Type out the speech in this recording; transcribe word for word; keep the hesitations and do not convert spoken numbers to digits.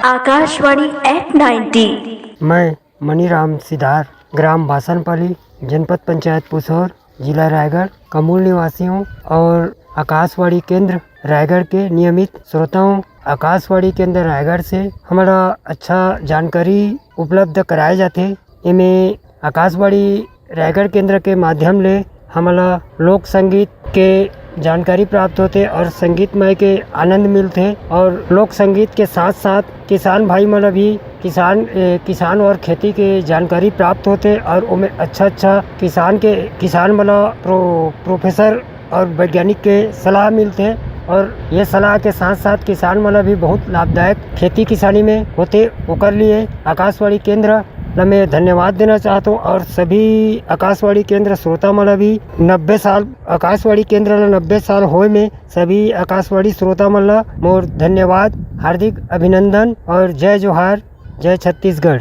Akashvani eight ninety. मैं मनीराम सिद्धार, ग्राम बासनपाली, जनपद पंचायत पुसौर, जिला रायगढ़ का मूल निवासी हूँ और आकाशवाणी केंद्र रायगढ़ के नियमित श्रोता हूँ। आकाशवाणी केंद्र रायगढ़ से हमला अच्छा जानकारी उपलब्ध कराए जाथे। एमे आकाशवाणी रायगढ़ केंद्र के माध्यम ले हमला लोक संगीत के जानकारी प्राप्त होथे और संगीतमय के आनंद मिलथे और लोक संगीत के साथ साथ किसान भाई मन भी किसान ए, किसान और खेती के जानकारी प्राप्त होथे और ओमे अच्छा अच्छा किसान के किसान मन प्रो, प्रोफेसर और वैज्ञानिक के सलाह मिलथे और ये सलाह के साथ साथ किसान मन भी बहुत लाभदायक खेती किसानी में होथे। ओकर लिए आकाशवाणी केंद्र ल मैं धन्यवाद देना चाहता हूँ और सभी आकाशवाणी केंद्र श्रोता मन भी नब्बे साल आकाशवाणी केंद्र ल नब्बे साल होए में सभी आकाशवाणी श्रोता मन ल मोर धन्यवाद, हार्दिक अभिनंदन और जय जोहार, जय छत्तीसगढ़।